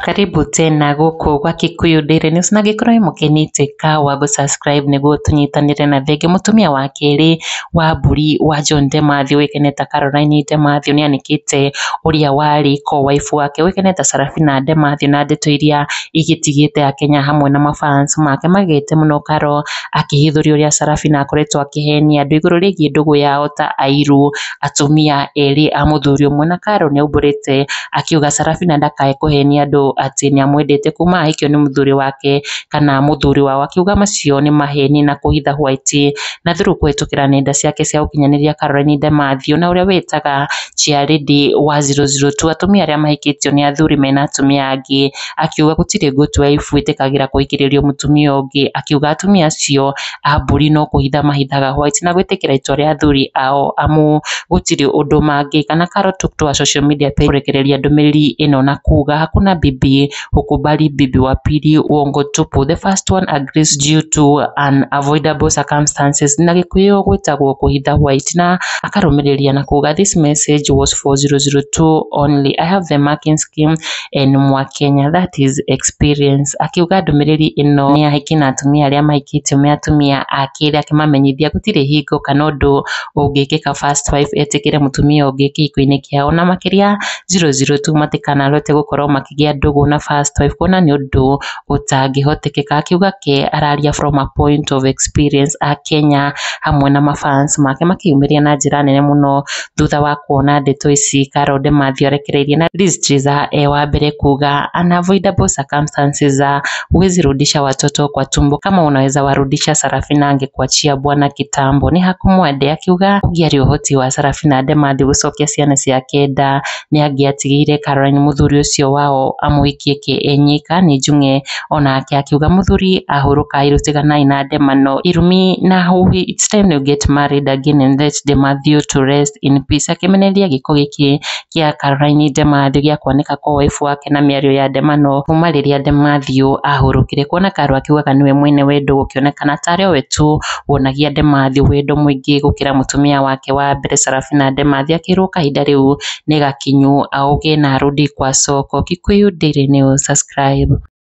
Karibu tena gũkũ gwa Kikuyu Daily News, na angĩkorwo wĩ mũgeni tuĩka wa gũ subscribe nĩguo tũnyitanĩre na thengi. Mũtumia wa kerĩ wa mbũri wa John Demathew ũĩkaine ta Caroline Demathew nĩanĩkĩte ũrĩa warĩ co-wife wake ũĩkaine ta Sarafina Demathew, na ndeto iria igĩtigĩte akenya hamwe na mafans make magegete mũno Caro akĩhithũria ũrĩa Sarafina akoretwo akĩhenia andũ igũrũ rĩgiĩ ndũgũ yao ta airu atumia erĩ a mũthuri ũmwe. Na Caro nĩaumbũrĩte akiuga Sarafina ndakae kũhenia andũ atĩ nĩamwendete kuma ahikio nĩ mũthuri wake kana mũthuri wao, akiuga macio nĩ maheni na kũhitha white. Na through kũhĩtũkĩra nenda ciake cia ũkinyanĩria, Caroline Demathew na ũrĩa wĩtaga Chairlady wa 002 atumia arĩa mahikĩtio nĩ athuri mena atumia angĩ, akiuga gũtirĩ good wife wĩtĩkagĩra kũhikĩrĩrio mũtumia ũngĩ, akiuga atumia acio a mbũri no kũhitha mahithaga white na gwĩtĩkĩra itua rĩa athuri ao amu gũtirĩ ũndũ mangĩka. Na Caro took to her social media page kũrekereria ndũmĩrĩri ĩno na kuga hakuna bibi hukubali bibi wa pili, uongo tupu, the first one agrees due to unavoidable circumstances, na Gĩkũyũ gwĩtagwo kũhitha white. Na akarũmĩrĩria na kuga this message was for 002 only, I have the marking scheme and Mwakenya, that is experience. Akiuga ndũmĩrĩri ĩno nĩ ahiki na atumia arĩa mahikĩtio me atumia a kerĩ, akĩmamenyithia gũtirĩ hingo kana ũndũ ũngĩkĩka first wife etĩkĩre mũtumia ũngĩ kĩhiko-inĩ kĩao, na makĩria 002 matikanarote gũkorwo makĩgĩa ndũgũ na first wife kuona nĩ ũndũ ũtangĩhotekeka. Akiuga ke araria from a point of experience. A Kenya hamwe na mafans make makĩyumĩria na njĩra nene mũno thutha wa kuona ndeto ici Carol Demathew arekereirie, na Liz Triza e wa mbere kuga unavoidable circumstances, huwezi rudisha watoto kwa tumbo, kama unaweza warudisha Sarafina angekuachia bwana kitambo. Nĩ hakumwende, akiuga ũngĩarĩ ũhoti wa Sarafina Demathew gũcokia ciana ciake nda nĩ angĩatigĩire Caroline mũthuri ũcio wao amũhikie ke enyika. Nĩ Njung'e onake akiuga mũthuri ahũrũka tiganai na Ndemano irumi na huhi, it's time you get married again and let Demathew to rest in peace. Akĩmenereria gĩko gĩkĩ kĩa Caroline Demathew gĩa kwanĩka co-wife wake na mĩario ya Ndemano kuma rĩrĩa Demathew ahurũkire, kuona Caro akiugaga nĩwe mwene wendo gũkĩonekana tarĩ we tu wonagia Demathew wendo mũingĩ gũkĩra mũtumia wake wa mbere Sarafina Demathew, akĩrwo kahinda rĩu nĩ gakinyu auge na arudi kwa soko. Kikuyu Daily News, subscribe.